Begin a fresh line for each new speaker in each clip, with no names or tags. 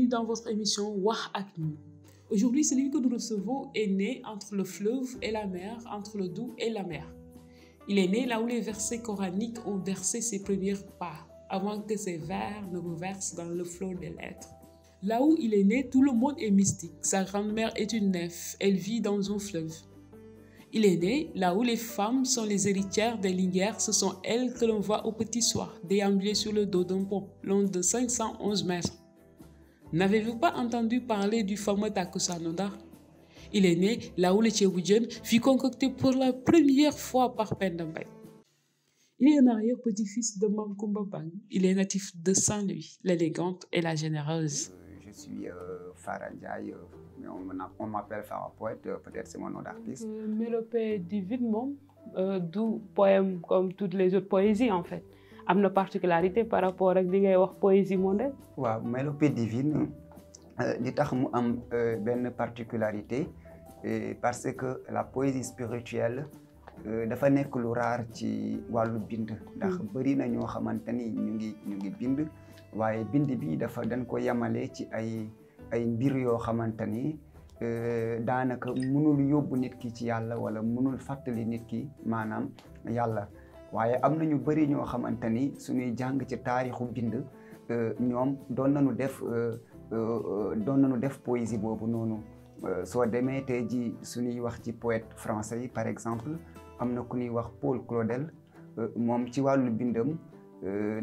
dans votre émission Wax ak Ñun. Aujourd'hui, celui que nous recevons est né entre le fleuve et la mer, entre le Doubs et la mer. Il est né là où les versets coraniques ont versé ses premiers pas, avant que ces vers ne reversent dans le flot des lettres. Là où il est né, tout le monde est mystique. Sa grand-mère est une nymphe, elle vit dans un fleuve. Il est né là où les femmes sont les héritières des lingères, ce sont elles que l'on voit au petit soir, déambuler sur le dos d'un pont, long de 511 mètres. N'avez-vous pas entendu parler du fameux Takkusanu Ndar? Il est né là où le ceebu jën fut concocté pour la première fois par Penda Mbaye. Il est un arrière-petit-fils de Mame Koumba Bang. Il est natif de Saint-Louis, l'élégante et la généreuse.
Je suis Farah Ndiaye, mais on m'appelle Farah Poète, peut-être c'est mon nom d'artiste.
Mélopée divine moom du poème comme toutes les autres poésies en fait. Am na particularité par rapport ak li ngay wax poésie mondaine.
waaw mélopée divine li tax mu am benn particularité parce que la poésie spirituelle dafa nekk lu raar ci wàllu bind. ndax bëri na ñoo xamante ni ñu ngi bind waaye bind bi dañ ko yamale ci ay mbir yoo xamante ni daanaka mënul yóbbu nit ki ci yàlla wala mënul fàttali nit ki maanaam yàlla. waaye am na ñu bëri ñoo xamante ni suñuy jàng ci taarixu bind ñoom doon nañu def poésie boobu noonu soo demee tey ji suñuy wax ci poète français yi par exemple am na ku ñuy wax Paul Claudel moom ci wàllu bindam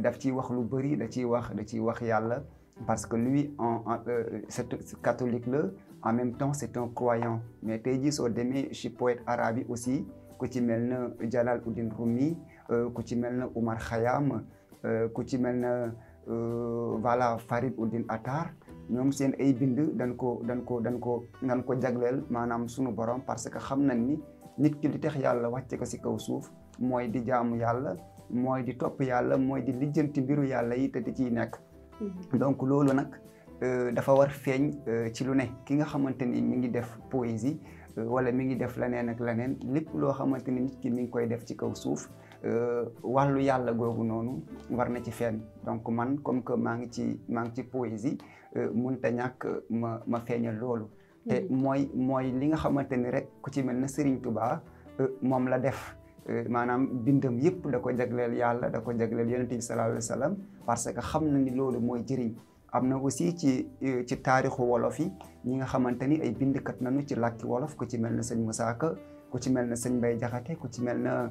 daf ciy wax lu bëri da ciy wax yàlla parce que lui c'est catholique la en même temps c'est un croyant mais tey ji soo demee ci poète arabe yi aussi ku ci mel na Jalaluddin Rumi ku ci mel na Oumar Khayyam ku ci mel na voilà Farid Oudin Attar ñoom seen ay bind dañ ko jagleel maanaam sunu borom parce que xam nañ ni nit ki li tax yàlla wàcce ko ci kaw suuf mooy di jaamu yàlla mooy di topp yàlla mooy di lijjanti mbiru yàlla yi te di ciy nekk. donc loolu nag dafa war feeñ ci lu ne ki nga xamante ni mi ngi def poésie wala mi ngi def leneen ak leneen lépp loo xamante ni nit ki mi ngi koy def ci kaw suuf wàllu yàlla googu noonu war na ci feeñ donc man comme que maa ngi ci poésie mënta ñàkk ma feeñal loolu. te mooy li nga xamante ni rek ku ci mel na Serigne Touba moom la def maanaam bindam yëpp da ko jagleel yàlla da ko jagleel Yonent bi sallallahu alayhi wa sallam parce que xam na ni loolu mooy jëriñ. am na aussi ci taarixu wolof yi ñi nga xamante ni ay bindkat nañu ci làkki wolof ku ci mel na sëñ Moussa Ka ku ci mel na sëñ Mbaye Jaxate ku ci mel na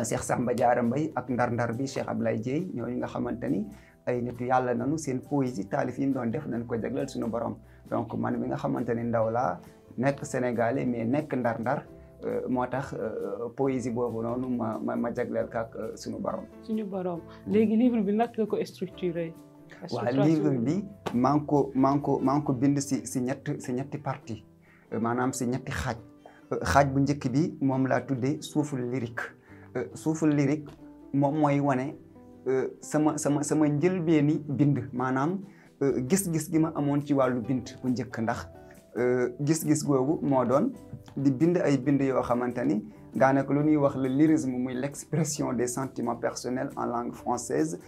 Cheikh Samba Diarra Mbaye ak ndar-ndar bi Cheikh Ablaye Dieye ñooñu nga xamante ni ay nitu yàlla nañu seen poésie taalif yi ñu doon def nañ ko jagleel suñu borom donc man mi nga xamante ni ndaw laa nekk sénégalais mais nekk ndar-ndar moo tax poésie boobu noonu ma jagleel ak suñu borom.
suñu borom léegi livre bi nag nga ko structuré.
waaw livre bi maa ngi ko bind si ñetti partie maanaam si ñetti xaaj bu njëkk bi moom laa tuddee souffle lyrique moom mooy wane sama njëlbeeni bind maanaam gis-gis gi ma amoon ci wàllu bind bu njëkk ndax gis-gis googu moo doon di bind ay bind yoo xamante ni daanaka lu ñuy wax le lyrisme muy l'expression des sentiments personnels en langue française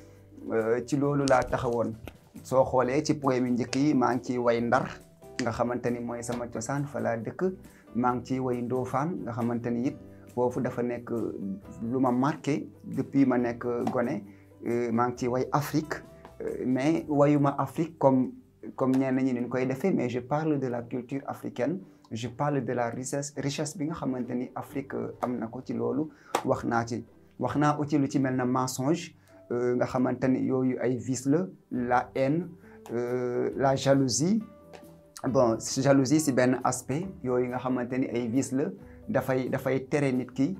ci loolu laa taxawoon soo xoolee ci poème yi njëkk yi maa ngi ciy way Ndar nga xamante ni mooy sama cosaan fa laa dëkk maa ngi ciy way Ndofane nga xamante ni it foofu dafa nekk lu ma marqué depuis ma nekk gone maa ngi ciy way Afrique mais wayuma Afrique comme ñenn ñi ñu koy defee mais je parle de la culture africaine je parle de la richesse bi nga xamante ni Afrique am na ko ci loolu wax naa aussi lu ci mel na mensonge nga xamante ni yooyu ay vices la haine la jalousie bon jalousie si benn aspect yooyu nga xamante ni ay vices la dafay tere nit ki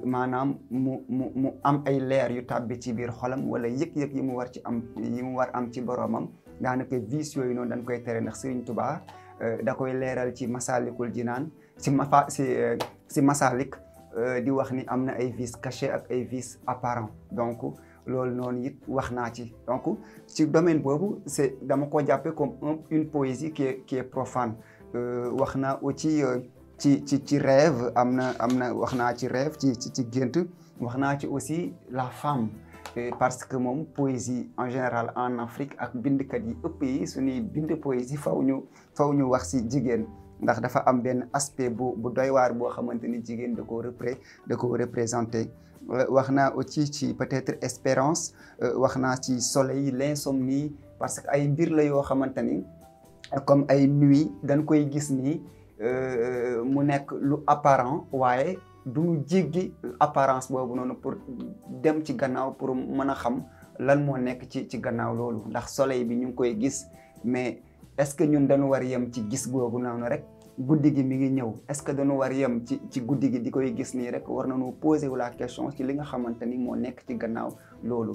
maanaam mu am ay leer yu tàbbi ci biir xolam wala yëg-yëg yi mu war am ci boromam daanaka vices yooyu noonu dañ koy tere ndax Serigne Touba da koy leeral ci Masalikul Jinaan si Masalik di wax ni am na ay vices cachés ak ay vices apparents donc loolu noonu it wax naa ci donc ci domaine boobu dama ko jàppee comme une poésie qui est profane wax naa aussi ci rêve am na wax naa ci rêve ci gént wax naa ci aussi la femme parce que moom poésie en général en Afrique ak bindkat yi ëpp yi suñuy bind poésie faw ñu wax ci jigéen ndax dafa am benn aspect bu doy waar boo xamante ni jigéen da koo représenté wax naa aussi ci peut-être espérance wax naa ci soleil l'insomnie parce que ay mbir la yoo xamante ni comme ay nuit dañ koy gis ni mu nekk lu apparent waaye duñu jéggi apparence boobu noonu pour dem ci gannaaw pour mën a xam lan moo nekk ci gannaaw loolu ndax soleil bi ñu ngi koy gis mais est-ce que ñun dañu war yem ci gis googu noonu rek guddi gi mi ngi ñëw est-ce que dañu war yem ci guddi gi di koy gis nii rek war nañu poser wu la question ci li nga xamante ni moo nekk ci gannaaw loolu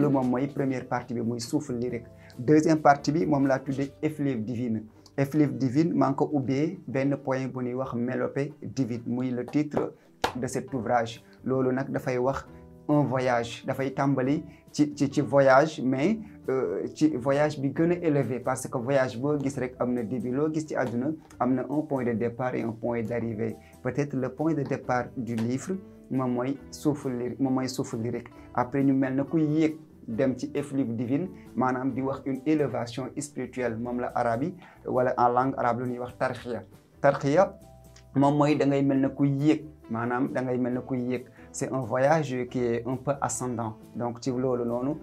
moom mooy première partie bi muy souffle lyrique deuxième partie bi moom laa tuddee effluve divine effluve divine maa ngi ko ubbee benn point bu ñuy wax mélopée divine muy le titre de cet ouvrage loolu nag dafay wax un voyage dafay tàmbali ci voyage mais ci voyage bi gën a élevé parce que voyage boo gis rek am na début loo gis ci àdduna am na un point de départ et un point d'arrivée peut-être le point de départ du livre moom mooy souffle lyrique après ñu mel na kuy yéeg dem ci effluve divine maanaam di wax une élévation spirituelle moom la arabe yi wala en langue arabe lu ñuy wax tarxiya moom mooy da ngay mel na kuy yéeg maanaam da ngay mel na kuy yéeg c'est un voyage qui est un peu ascendant donc ci loolu noonu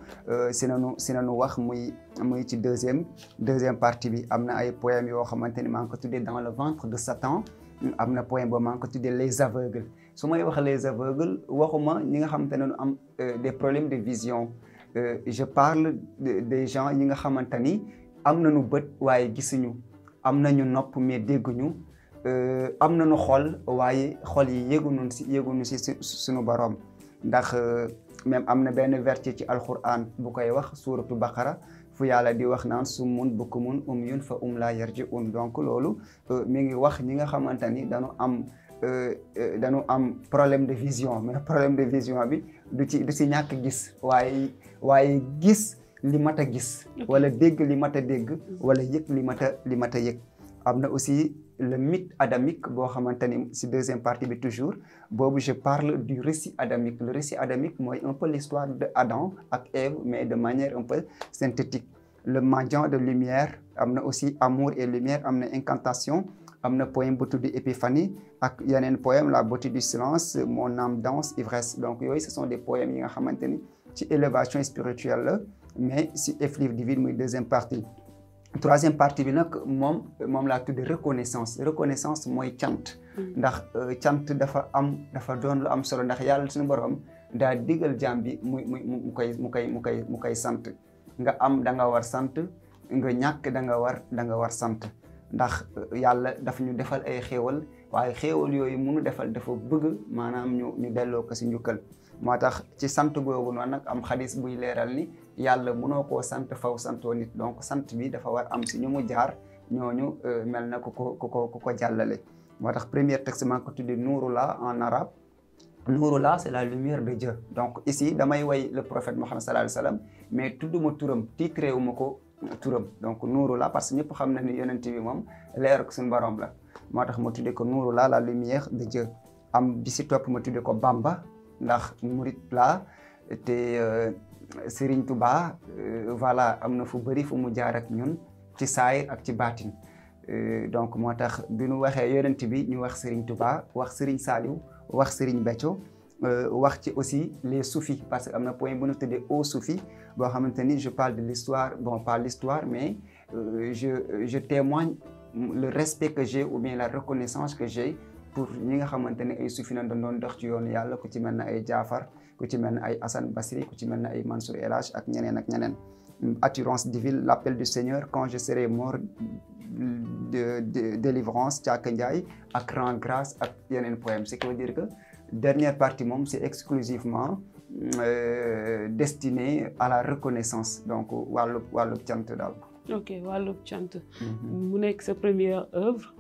si nañu wax muy ci deuxième partie bi am na ay poèmes yoo xamante ni maa ngi ko tuddee dans le ventre de Satan am na poème boobu maa ngi ko tuddee les aveugles su may wax les aveugles waxuma ñi nga xamante ne am des problèmes de vision je parle des gens yi nga xamante ni am nañu bët waaye gisuñu am nañu nopp mais dégguñu am nañu xol waaye xol yi yéeguñu si suñu borom ndax même am na benn verset ci alquran bu koy wax suuratu baqara fu yàlla di wax naan summun bukmun umyun fa laa yarji'un donc loolu mi ngi wax ñi nga xamante ni dañu am problème de vision mais problème de vision bi du ci ñàkk gis waaye gis li mat a gis wala dégg li mat a dégg wala yëg li mat a yëg am na aussi le mythe adamique boo xamante ni si deuxième partie bi toujours boobu je parle du récit adamique le récit adamique mooy un peu l'histoire de Adam ak Ève mais de manière un peu synthétique le mendiant de lumière am na aussi amour et lumière am na incantation am na poème bu tudd épiphanie ak yeneen poème la beauté du silence mon âme danse ivresse donc yooyu ce sont des poèmes yi nga xamante ni ci élévation spirituelle la mais si effluve divine muy deuxième partie troisième partie bi nag moom laa tudde reconnaissance mooy cant ndax cant dafa doon lu am solo ndax yàlla suñu borom daa digal jaam bi mu koy sant nga am da nga war sant nga ñàkk da nga war sant ndax yàlla daf ñu defal ay xéewal waaye xéewal yooyu munu defal dafa bëgg maanaam ñu delloo ko si njukkal moo tax ci sant googu noonu nag am xadis buy leeral ni yàlla mënoo koo sant faw santoo nit donc sant bi dafa war am si ñu mu jaar ñooñu mel na ku ko jàllale moo tax premier texte maa ngi ko tuddee Nouroullah en arabe Nouroullah c'est la lumière de Dieu donc ici damay way le prophète Mohammed sallallahu alayhi wa sallam mais tudduma turam titré wu ma ko turam donc Nouroullah parce que ñëpp xam na ni yonent bi moom leer ak suñu borom la moo tax ma tuddee ko Nouroullah la lumière de Dieu am bi si topp ma tuddee ko Bamba ndax murit la te Serigne Touba voilà am na fu bëri fu mu jaar ak ñun ci saayir ak ci baatin donc moo tax bi ñu waxee yonent bi ñu wax Serigne Touba wax Serigne Saliou wax Serigne Béthio wax ci aussi les soufis parce que am na point bu ñu tuddee aux soufis boo xamante ni je parle de l'histoire bon pas l'histoire mais je témoigne le respect que j'ai ou bien la reconnaissance que j'ai pour ñi nga xamante ne ay suufi na doon dox ci yoonu yàlla ku ci mel ne ay Jaafar ku ci mel ne ay Hassan Basri ku ci mel ne ay Mansour El Hadj ak ñeneen assurance divine l'appel du Seigneur quand je serai mort de délivrance Thiaka Ndiaye ak rend grâce ak yeneen poème ce qui veut dire que dernière partie moom c'est exclusivement destiné à la reconnaissance donc wàllub cant daal.
ok wàllub cant. mu nekk sa première œuvre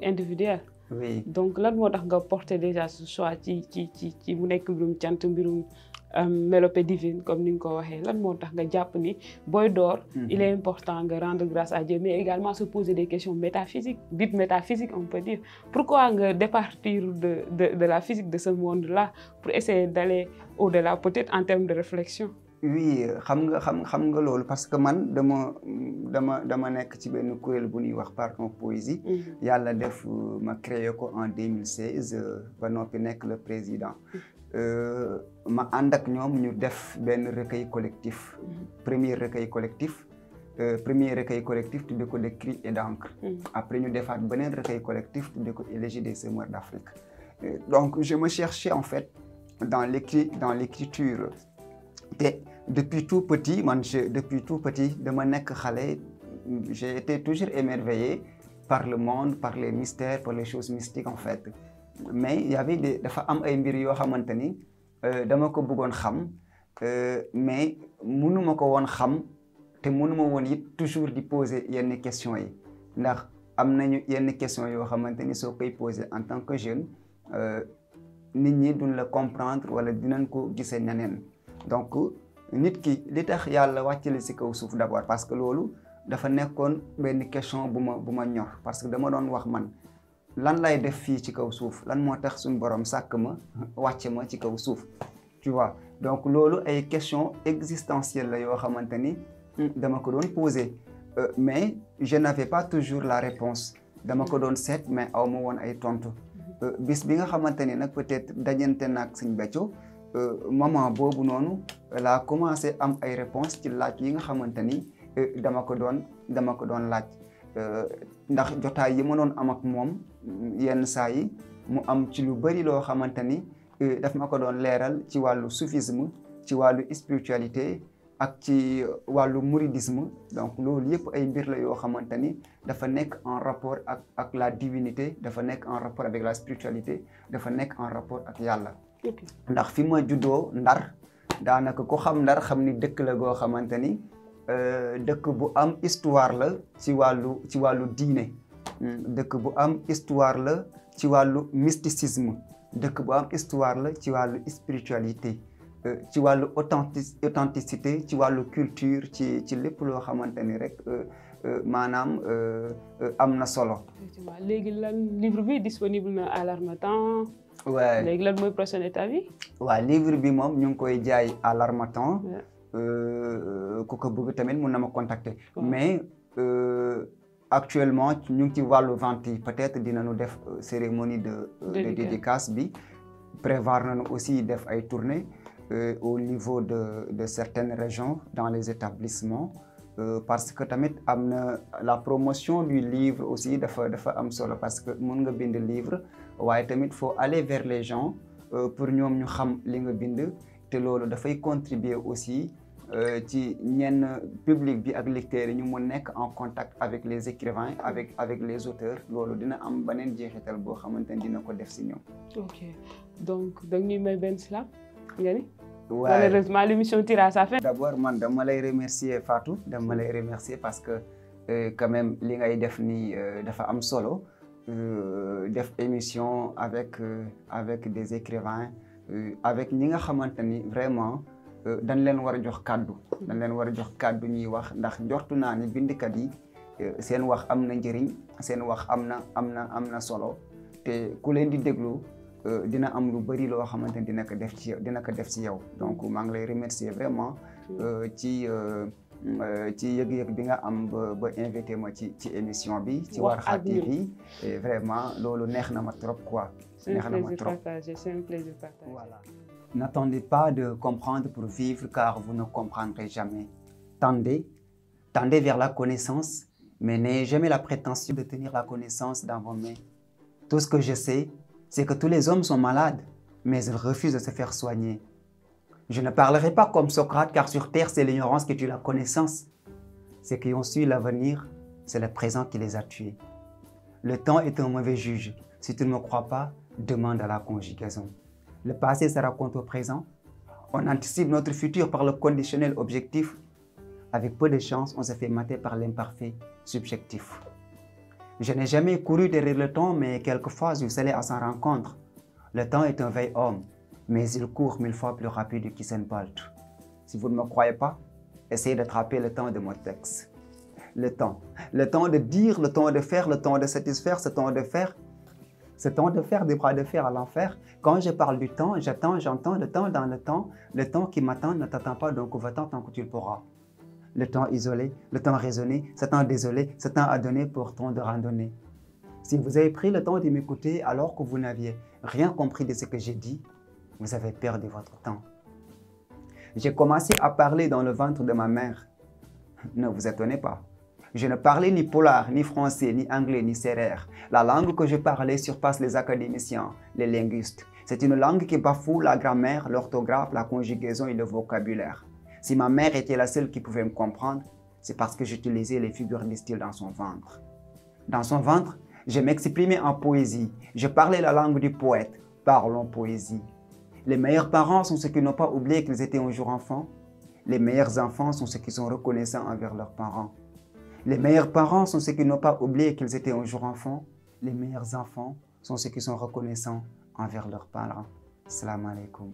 individuelle.
oui.
Donc lan moo tax nga porter déjà ce choix ci mu nekk mbirum cant mbirum mélopée divine comme ni nga ko waxee lan moo tax nga jàpp ni booy door il est important nga rendre grâce à Dieu mais également se poser des questions métaphysiques dites métaphysiques on peut dire pourquoi nga départir de la physique de ce monde là pour essayer d'aller au-delà peut-être en termes de réflexion.
Oui xam nga loolu parce que man dama nekk ci benn kuréel bu ñuy wax Pardon Poésie. Yàlla def ma créé ko en 2016 ba noppi nekk le président. ma ànd ak ñoom ñu def benn recueil collectif. premier recueil collectif tudde ko de cris et d'encre. après ñu defaat beneen recueil collectif tudde ko Élégie des semeurs d'Afrique. Donc je me cherchais en fait dans l'écriture. Et depuis tout petit dama nekk xale j'ai été toujours émerveillé par le monde par les mystères par les choses mystiques en fait mais il y avait dafa am ay mbir yoo xamante ni dama ko bëggoon xam mais mënuma ko woon xam te mënuma woon it toujours di poser yenn questions yi ndax am nañu yenn questions yoo xamante ni soo koy poser en tant que jeune nit ñi duñ la comprendre wala dinañ ko gisee ñeneen. Donc nit ki li tax yàlla wàccale ci kaw suuf d'abord parce que loolu dafa nekkoon benn question bu ma ñor parce que dama doon wax man lan lay def fii ci kaw suuf lan moo tax suñu borom sàkk ma wàcce ma ci kaw suuf tu vois donc loolu ay question existentielle la yoo xamante ni dama ko doon poser mais je n'avais pas toujours la réponse dama ko doon seet mais aw ma woon ay tontu bis bi nga xamante ni nag peut-être dajante naag Sëñ Béthio moment boobu noonu laa commencé am ay réponses ci laaj yi nga xamante ni dama ko doon laaj ndax jotaay yi ma doon am ak moom yenn saa yi mu am ci lu bari loo xamante ni daf ma ko doon leeral ci wàllu soufisme ci wàllu spiritualité ak ci wàllu mouridisme donc loolu yëpp ay mbir la yoo xamante ni dafa nekk en rapport ak la divinité dafa nekk en rapport avec la spiritualité dafa nekk en rapport ak yàlla. ndax fi ma juddoo Ndar daanaka ko xam Ndar xam ni dëkk la goo xamante ni dëkk bu am histoire la ci wàllu diine dëkk bu am histoire la ci wàllu mysticisme dëkk bu am histoire la ci wàllu spiritualité ci wàllu authenticité ci wàllu culture ci lépp loo xamante ni rek maanaam am na solo.
léegi lan livre bi disponible na à l'Harmattan.
waaw
léegi lan mooy prochaine étape bi.
waaw livre bi moom ñu ngi koy jaay à l'Harmattan. ku ko bëgg tamit mun na ma contacter. mais actuellement ñu ngi ci wàllu vente yi peut-être dinañu def cérémonie de dédicace bi. prévoir nañu aussi def ay tournées au niveau de certaines régions dans les établissements. Parce que tamit am na la promotion du livre aussi dafa am solo parce que mën nga bind livre waaye tamit faut aller vers les gens pour ñoom ñu xam li nga bind te loolu dafay contribuer aussi ci ñenn public bi ak lecteurs yi ñu mën nekk en contact avec les écrivains avec les auteurs loolu dina am beneen jeexital boo xamante ni dina ko def si ñoom. Ok
donc da ñuy may benn slap nga ni.
Ouais.
Malheureusement l'émission tire à sa fin.
D'abord man dama lay remercier Fatou dama lay remercier parce que quand même li ngay def nii dafa am solo def émission avec des écrivains avec ñi nga xamante ni vraiment dañ leen war a jox kàddu dañ leen war a jox kàddu ñuy wax ndax njortu naa ni bindkat yi seen wax am na njëriñ seen wax am na solo te ku leen di déglu dina am lu bari loo xamante ni dina ko def ci yow donc maa ngi lay remercier vraiment ci yëg-yëg bi nga am ba invité ma ci émission bi ci Warkha TV et vraiment loolu neex na ma trop quoi neex na ma trop
c'est un plaisir partagé.
Voilà. N'attendez pas de comprendre pour vivre car vous ne comprendrez jamais. Tendez vers la connaissance mais n'ayez jamais la prétention de tenir la connaissance dans vos mains. Tout ce que je sais c'est que tous les hommes sont malades, mais ils refusent de se faire soigner. Je ne parlerai pas comme Socrate, car sur terre, c'est l'ignorance qui tue la connaissance. Ceux qui ont su l'avenir, c'est le présent qui les a tués. Le temps est un mauvais juge. Si tu ne me crois pas, demande à la conjugaison. Le passé se raconte au présent. On anticipe notre futur par le conditionnel objectif. Avec peu de chance, on se fait mater par l'imparfait subjectif. Je n'ai jamais couru derrière le temps, mais quelquefois je suis allé à sa rencontre. Le temps est un vieil homme, mais il court 1000 fois plus rapide qu'Usain Bolt. Si vous ne me croyez pas, essayez d'attraper le temps de mon texte. Le temps de dire, le temps de faire, le temps de satisfaire, ce temps de faire des bras de fer à l'enfer. Quand je parle du temps, j'attends, j'entends le temps dans le temps qui m'attend ne t'attend pas, donc va-t'en tant que tu le pourras. Le temps isolé, le temps raisonné, ce temps désolé, ce temps à donner pour temps de randonnée. Si vous avez pris le temps de m'écouter alors que vous n'aviez rien compris de ce que j'ai dit, vous avez perdu votre temps. J'ai commencé à parler dans le ventre de ma mère. Ne vous étonnez pas. Je ne parlais ni polar, ni français, ni anglais, ni sérère. La langue que je parlais surpasse les académiciens, les linguistes. C'est une langue qui bafoue la grammaire, l'orthographe, la conjugaison et le vocabulaire. Si ma mère était la seule qui pouvait me comprendre, c'est parce que j'utilisais les figures de style dans son ventre. Dans son ventre, je m'exprimais en poésie. Je parlais la langue du poète. Parlons poésie. Les meilleurs parents sont ceux qui n'ont pas oublié qu'ils étaient un jour enfants. Les meilleurs enfants sont ceux qui sont reconnaissants envers leurs parents. Les meilleurs parents sont ceux qui n'ont pas oublié qu'ils étaient un jour enfants. Les meilleurs enfants sont ceux qui sont reconnaissants envers leurs parents. Salam alaikum.